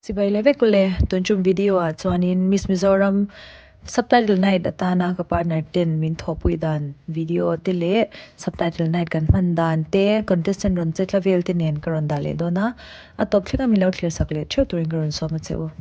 Chibai leh vek ule, tun tum video ah chuanin Miss Mizoram Subtitle Night atana ka partner ten min thawhpui dan video te leh Subtitle Night kan hman dan te, contestant rawn che tla vel te nen ka rawn dah leh dawn a, a tawp thleng a min lo thlir sak leh theuh turin ka rawn sawm a che u.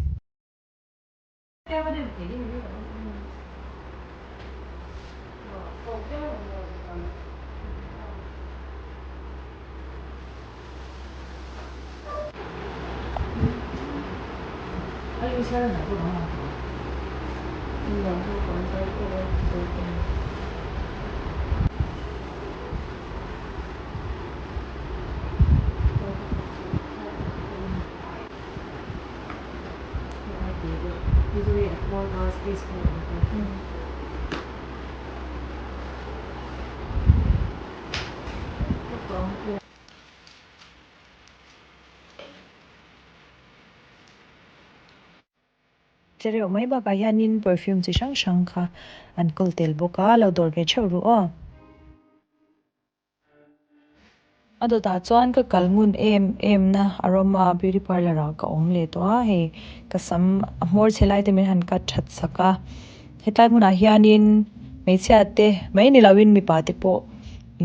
Chereuh mai bakah hianin perfume chi hrang hrang kha an kawl tel bawk a, lo dawr ve theuh ru aw. A dawtah chuan ka kal ngun em em na aroma beauty parlour ah ka awm leh tawh a, hei ka sam a hmawr chhe lai te min han cut that sak a, hetlai hmunah hianin hmeichhia te mai ni loin mipa te pawh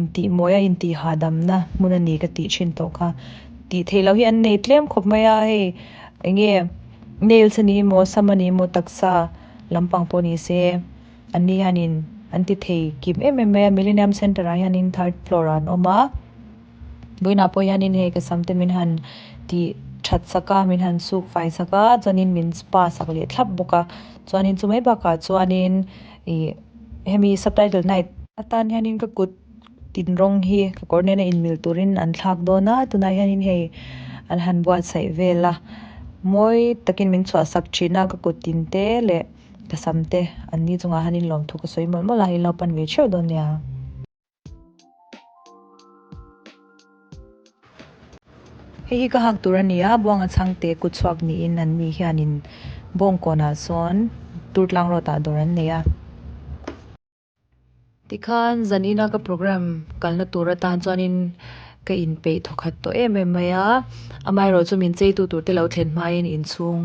intih mawi a intih hahdamna hmun a ni ka tih thin tawh kha tih theih loh hi an nei tlem khawp mai a, hei eng nge nails a ni emaw sam a ni emaw taksa lampang pawh ni se. An ni hianin an ti thei kim em em mai a, Millennium Centre ah hianin third floor ah an awm a, vawiinah pawh hianin hei ka sam te min han tih that sak a, min han suk fai sak a, chuanin min spa sak leh thlap bawk a, chuanin chu mai bakah chuanin ih hemi subtitle night atan hianin ka kut tin rawng hi ka kawr nena inmil turin an thlak dawn a, tunah hianin hei an han buatsaih vel a, mawi takin min chhuah sak thin a ka kut tin te leh. Ka sam te an ni chungah hianin lawmthu ka sawi mawlh mawlh a, in lo pan ve theuh dawn nia. Hei hi ka hak tur a ni a, Buanga chhangte kut chhuak niin an ni hianin Bawngkawnah sawn Turtlang road ah dawr an nei a. Tikhan zanina ka program kalna tur atan chuanin ka inpeih thawkhat tawh em em mai a, amaherawh chu min cheitu tur te lo thlen hmain inchhung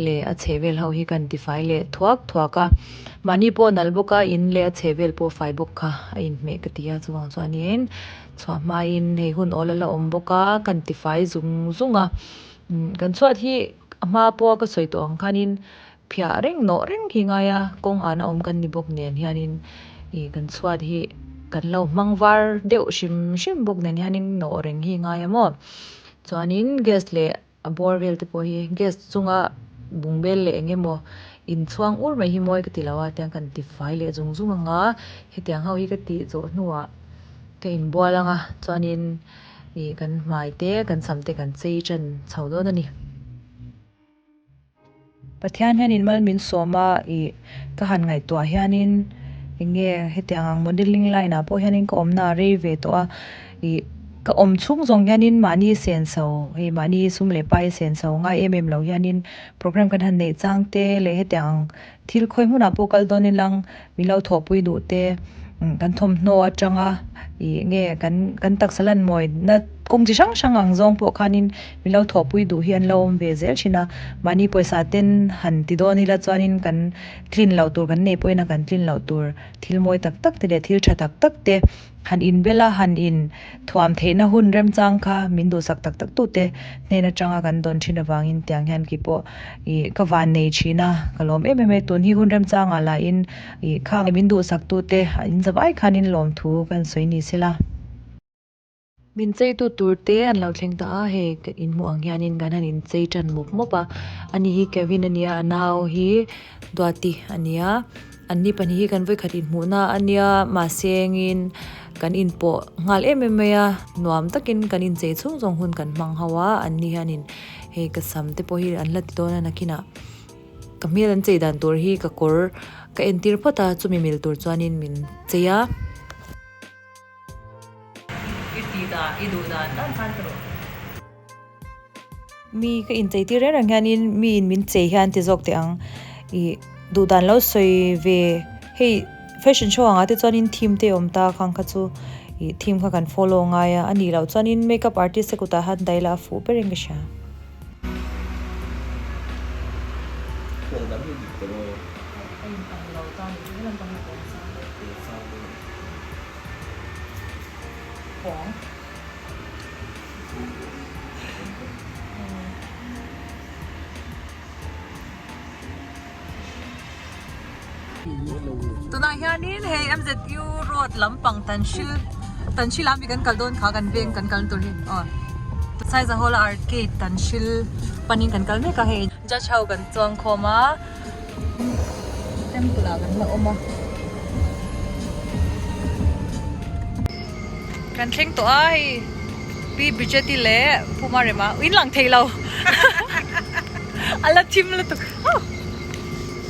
leh a chhehvel ho hi kan tifai leh thuak thuak a, mahni pawh nalh bawk a in leh a chhehvel pawh fai bawk kha a inhmeh ka ti a, chuvang chuanin chhuah hmain hei hun awl a la awm bawk a kan tifai zung zung a, kan chhuat hi a hma pawha ka sawi tawh ang khanin Phiah reng nawh reng hi ngai a, kawng an a awm kan ni bawk nen hianin ih kan chhuat hi kan lo hmang var deuh hrim hrim bawk nen hianin nawh reng hi ngai a maw. Chuanin gas leh a bawr vel te pawh hi gas chunga bungbel leh eng emaw inchhuang ur mai hi mawi ka ti lo a, tiang kan ti fai leh zung zung ang a, hetiang ho hi ka tih zawh hnuah ka inbual ang a, chuanin ih kan hmai te kan sam te kan chei tan chho dawn a ni. Pathian hianin mal min sawm a, ih ka han ngaihtuah hianin eng nge hetiang ang modelling line ah pawh hianin ka awmna a rei ve tawh a, ih ka awm chhung zawng hianin mahni senso hei mahni sum leh pai senso ngai em em lo hianin program kan han neih chang te leh hetiang ang thil khawi hmunah pawh kal dawn ilang min lo thawhpui duh te kan thawmhnaw atanga ih nge kan kan taksa lan mawina kawng chi hrang hrang ang zawng pawh khanin min lo thawhpui duh hi an lo awm ve zel thin a, mahni pawisa ten han ti dawn ila chuanin kan tlin loh tur kan nei pawhin a kan tlin loh tur thil mawi tak tak te leh thil tha tak tak te Han inbel a, han in thuam theihna hun remchang kha min duhsak tak tak tute hnen atanga kan dawn thin avangin tiang hian kei pawh ih ka van nei thin a, ka lawm em em e. Tun hi hun remchangah lahin ih khang min duhsak tute in zavai khanin lawmthu kan sawi ni sela. Min cheitu tur te an lo thleng ta a, hei ka inhmuh ang hianin kan han inchei tan mawp mawp a, ani hi Kevin a nia, a nau hi Duati a nia. An ni pahnih hi kan vawikhat inhmuhna a nia, mahse engin kan inpawh nghal em em mai a, nuam takin kan inchei chhung zawng hun kan hmang ho a, an ni hianin hei ka sam te pawh hi an la ti dawn a nakinah ka hmel an chei dan tur hi ka kawr ka entir phawt a, chumi mil tur chuanin min chei a. I tih dan, i duh dan dan khan ka rawh. Mi ka inchei tir reng reng hianin mi in min chei hian ti zawk teh ang ih duh dan lo sawi ve hei fashion show angah te chuanin theme te awm ta khang kha chu ih theme kha kan follow ngai a a nih loh chuanin makeup artist te kutah hian daih la a fuh ber in ka hria. lam hi dik tawh aw. A in ang lo ta ni chu helam pang hi pawng sang deuh. Pawng sang deuh. Pawng. Tunah hianin hei MZU road lampang Tanhril Tanhril ah mi kan kal dawn kha kan veng kan kalna tur hi aw Saizahawla arcade Tanhril panin kan kal mek a hei judge ho kan chuang khawm a temple ah kan la awm a kan thleng tawh a hei Pi Bridget-i leh Pu Marema in lang thei lo a la thim lutuk.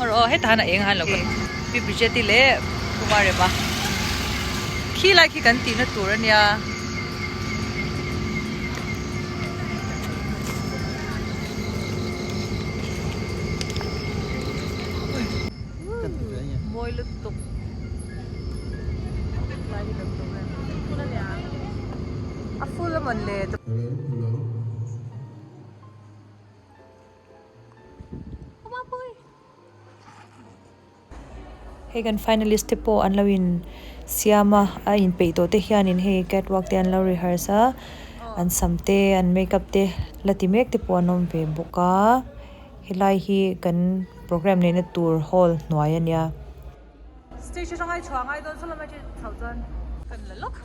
Aw aw hetah hian a eng a lo ka Pi Bridget-i leh Pu Marema khi lai khi kan tihna tur a nia. Mawi lutuk. A full a mawn le. Hei kan finalist te pawh an lo in siam a, a inpeih tawh te hianin hei catwalk te an lo rehearse a, an sam te an makeup te la ti mek te pawh an awm ve bawk a, helai hi kan programme neihna tur hall hnuai a nia. Stage atanga i chhuah ngai dawn saw lamah chhoh chuan kan la lawk.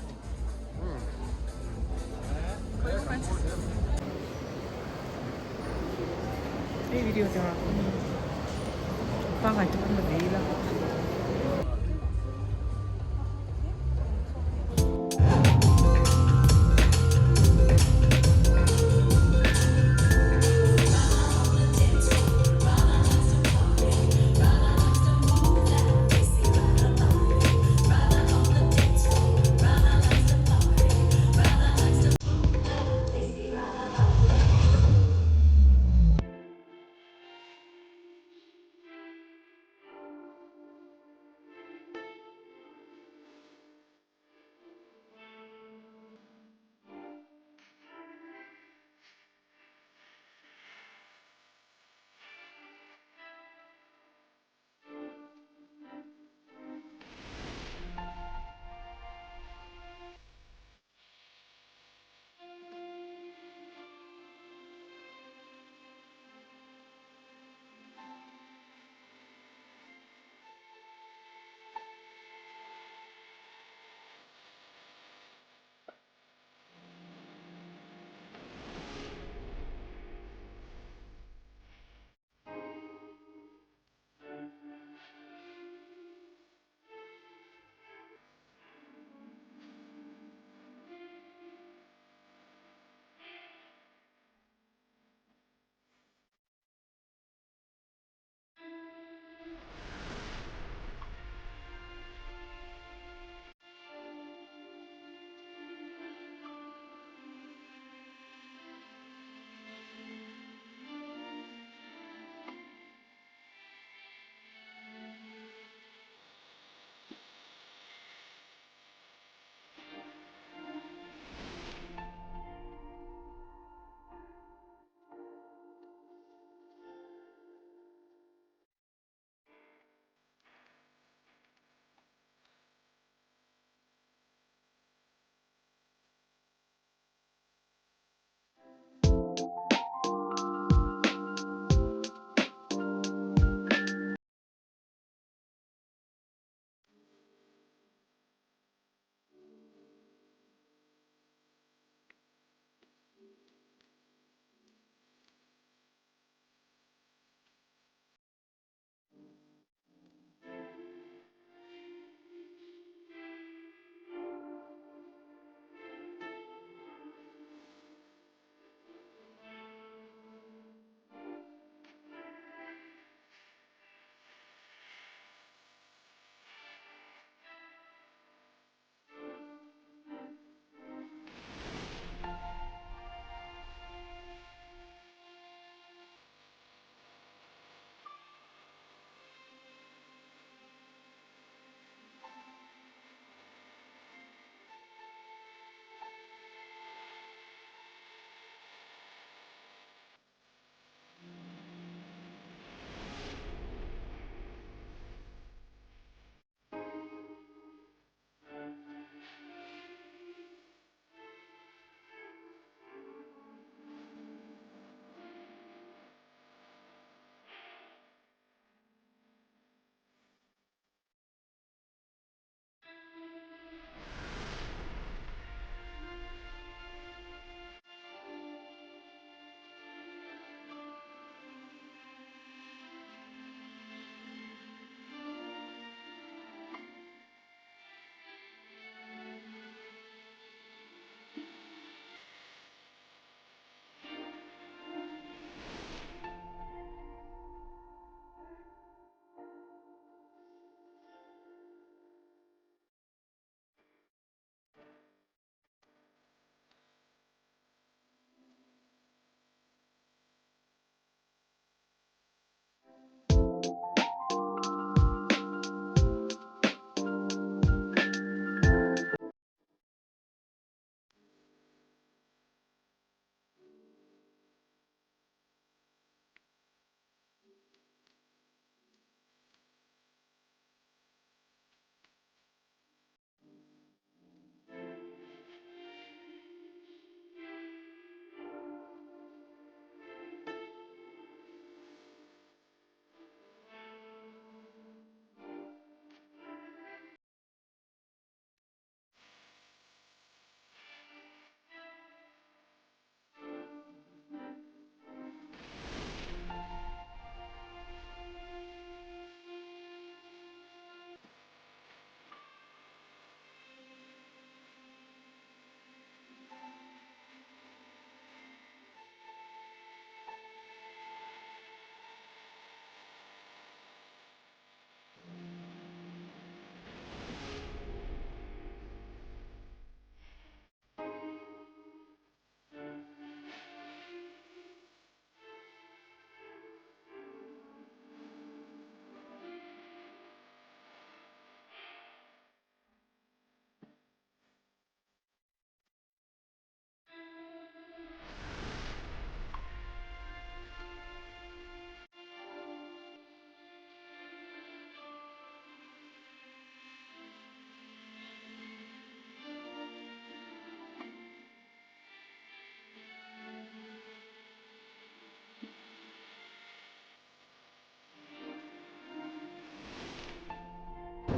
Hei video te ah pangngai tak an la ve ila.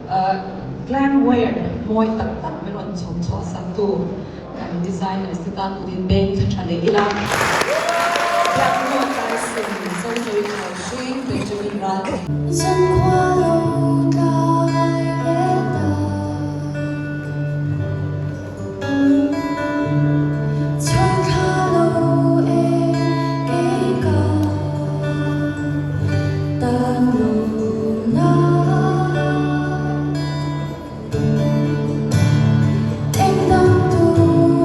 Glam wear mawi tak tak min rawn chhawm chhuah sak tu kan designers te tan kut in beng thla tha leh ila. Biaknu Tyson, Zozoui Khaihruin, Benjamin Ralte. Zankhua lo tlai leh ta. Chhawrthla lo e kei ka tan lawmna. Eng dang tu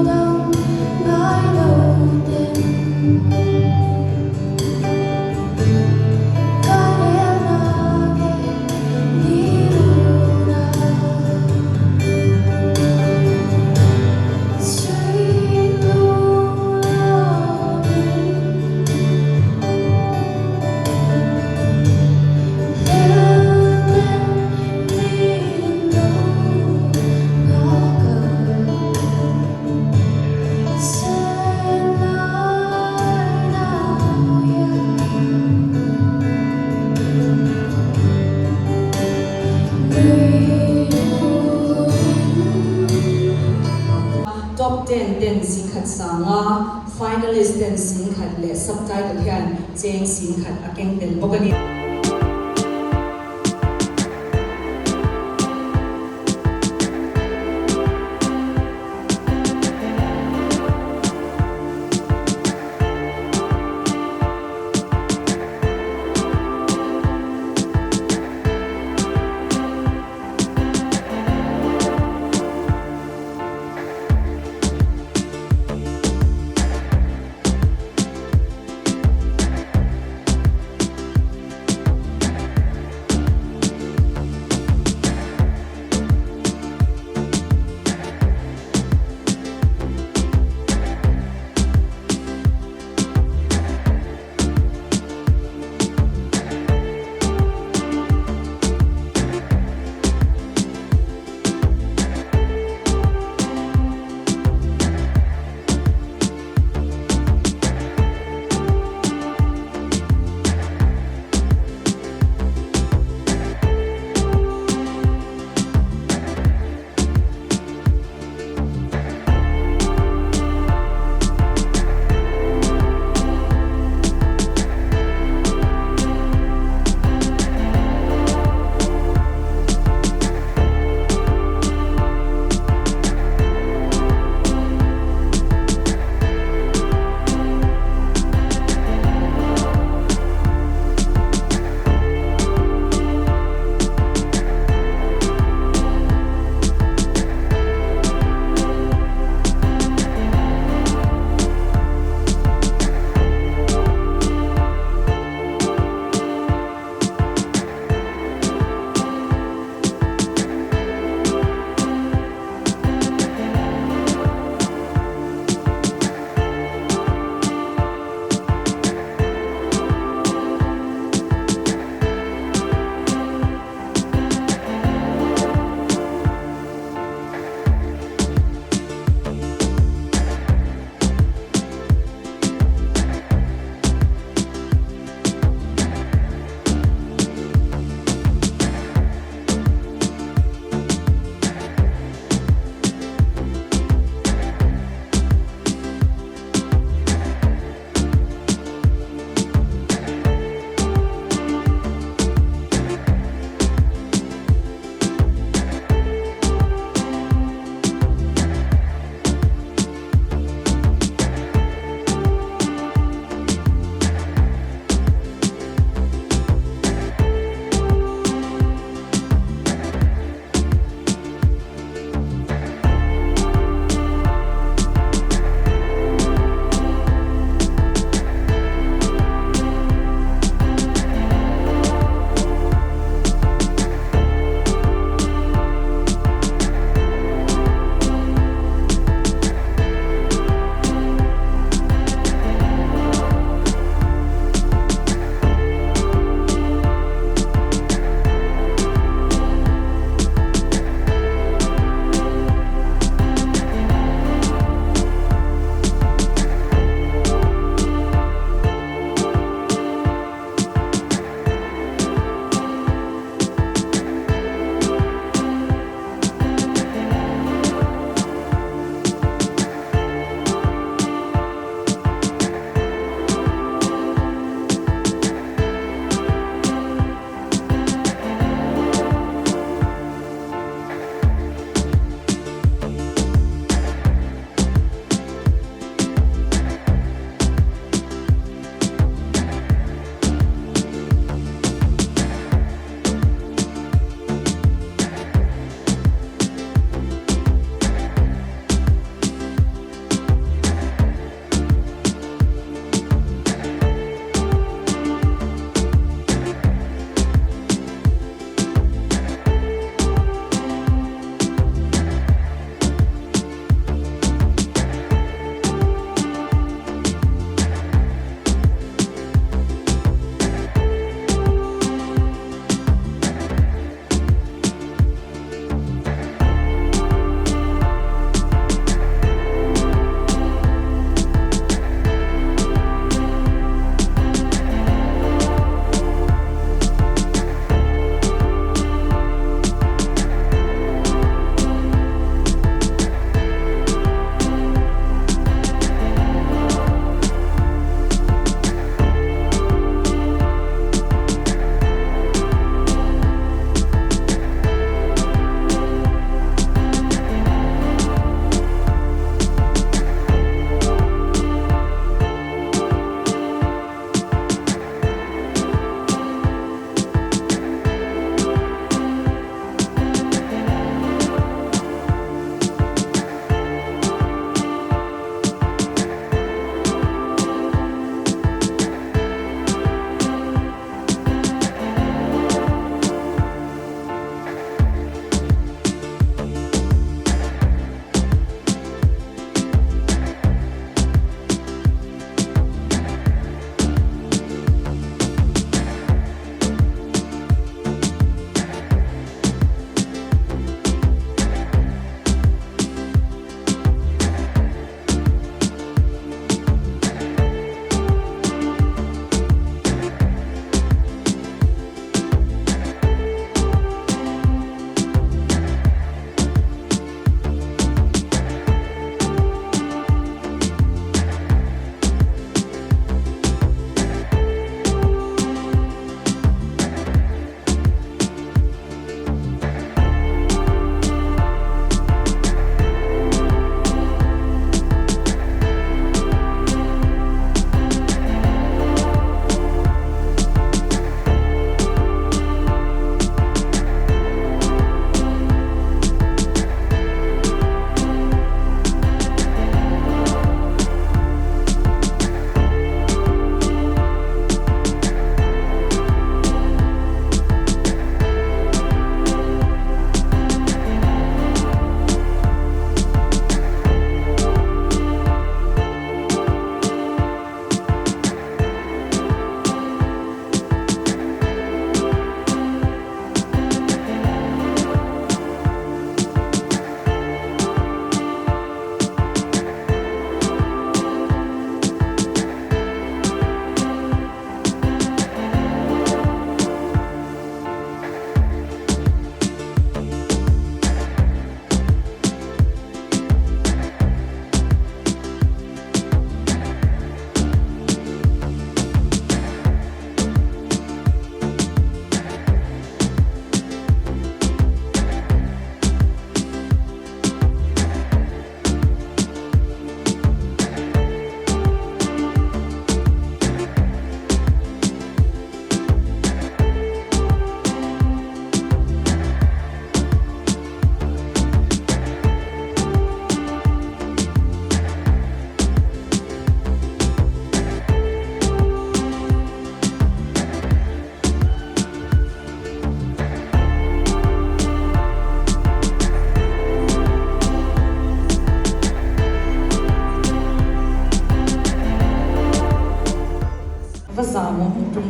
dang ngai lo ten ka rel na nge ni luna. Top ten ten singkhat sanga finalist ten singkhat leh subtitle hian cheng singkhat a keng tel bawk a ni.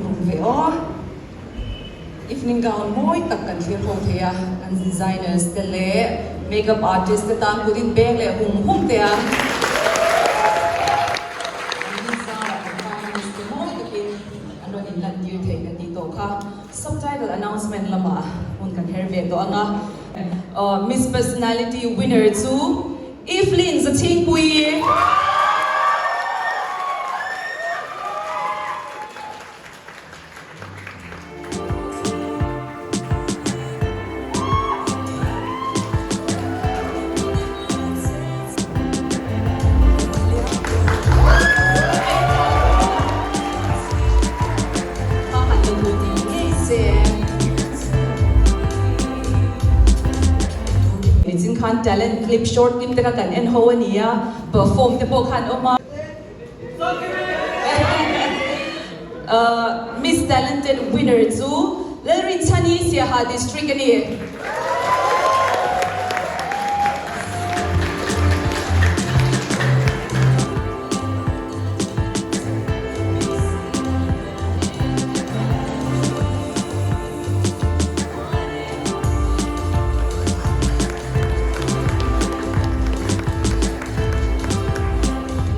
rum ve aw. Evening gown mawi tak kan thlir ho thei a, kan designers te leh makeup artist te tan kut in beng leh hum hum teh ang. An ni zarah kan finalist te mawi takin an rawn inlantir thei kan tih tawh kha. Subtitle announcement lamah hun kan her ve tawh ang a. Miss Personality winner chu Evelyn Zachhingpuii. Nichin khan talent clip short clip te kha kan en ho a ni a, perform te pawh kha an awm a. Miss Talented winner chu Lalrinchhani Siaha District a ni.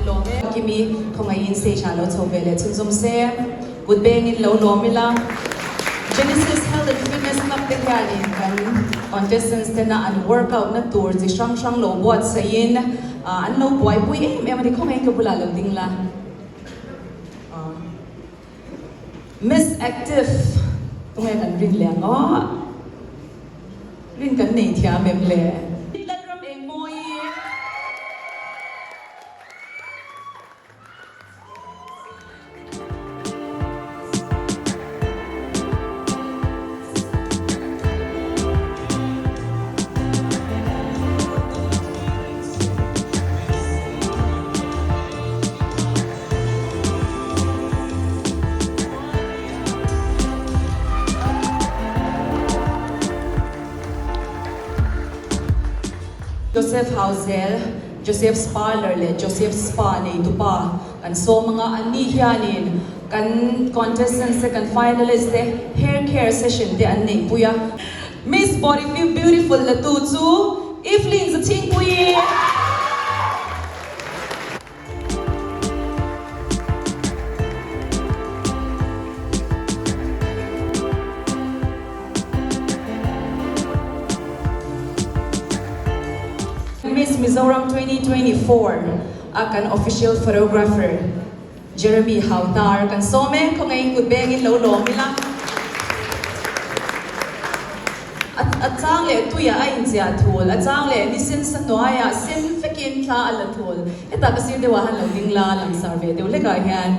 Lawm e. Kimi khawngaihin stage ah lo chho ve leh chhunzawm se, kut bengin lo lawm ila. Genesis Health and Fitness Club te hianin kan contestants tena an workout na tur chi hrang hrang lo buatsaih in an lo buaipui em em a ni. Khawngaihin ka bulah lo ding la. Miss Active tunge kan rin leh ang aw? Rin kan nei thiam em le? Lalram eng mawi. Joseph Hauzel, Joseph Sparler leh Joseph Spa neitupa kan sawm anga anni hianin kan contestants te kan finalist te hair care session te an neihpui a. Miss Body Beautiful la tu chu Evelyn Zachhingpuii. Miss Mizoram 2024 a kan official photographer Jeremy Hauhnar kan sawm e, khawngaihin kut bengin lo lawm ila. A chang leh tuiah a inchiah thul, a chang leh ni sen sa hnuaiah sen vekin thla a la thul. Hetah ka sir deuhah han lo ding la, langsar ve deuh hlekah hian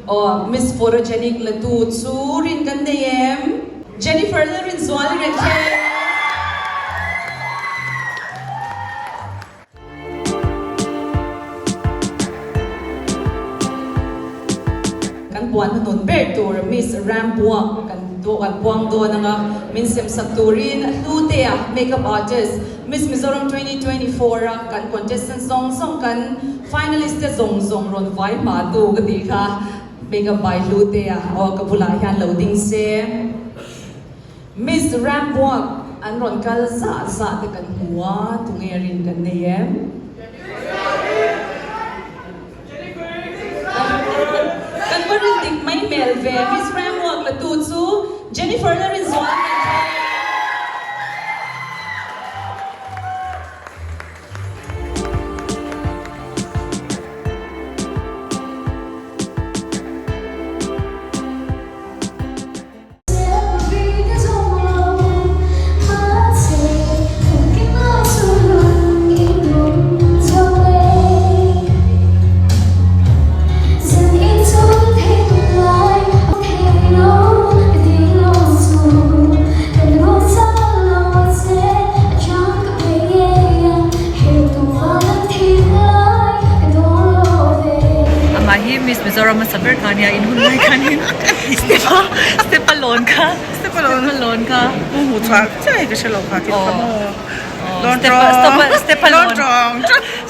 aw Miss Photogenic la tu chu rin kan nei em? Jennifer Lalrinzuali Rethei. Kan buan hnuhnun ber tur Miss Rambuak kan kan buang dawn anga min sem sak turin Hlutea makeup artist Miss Mizoram 2024 a kan contestant zawng zawng kan finalist te zawng zawng rawn vai hma tu ka tih kha makeup by Hlutea aw ka bulah hian lo ding se. Miss Rambuak an rawn kal zah zah te kan hmu a, tunge rin kan nei em? Kan va rin dik mai hmel ve, Miss Rambuak la tu chu Jennifer la rin zual mai thei. Amah hi Miss Mizoram hmasa ber kha ania in hun lai khanin step a step a lawn kha step a lawn kha Pu hmu chhuah chiah hi ka hre lo kha thil kha maw Lawn tawng step a lawn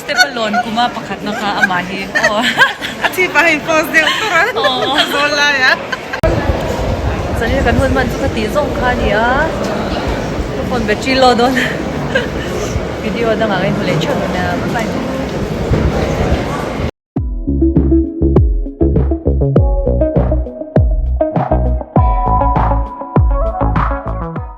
step a lawn kuma pakhat na kha amah hi aw A thi pah hi post deuh tur a ka zawl lai a. Zanin kan hun hman chu ka tih zawng kha a ni a, ka phone battery low dawn video dangah ka inhmu leh theuh dawn nia bye bye.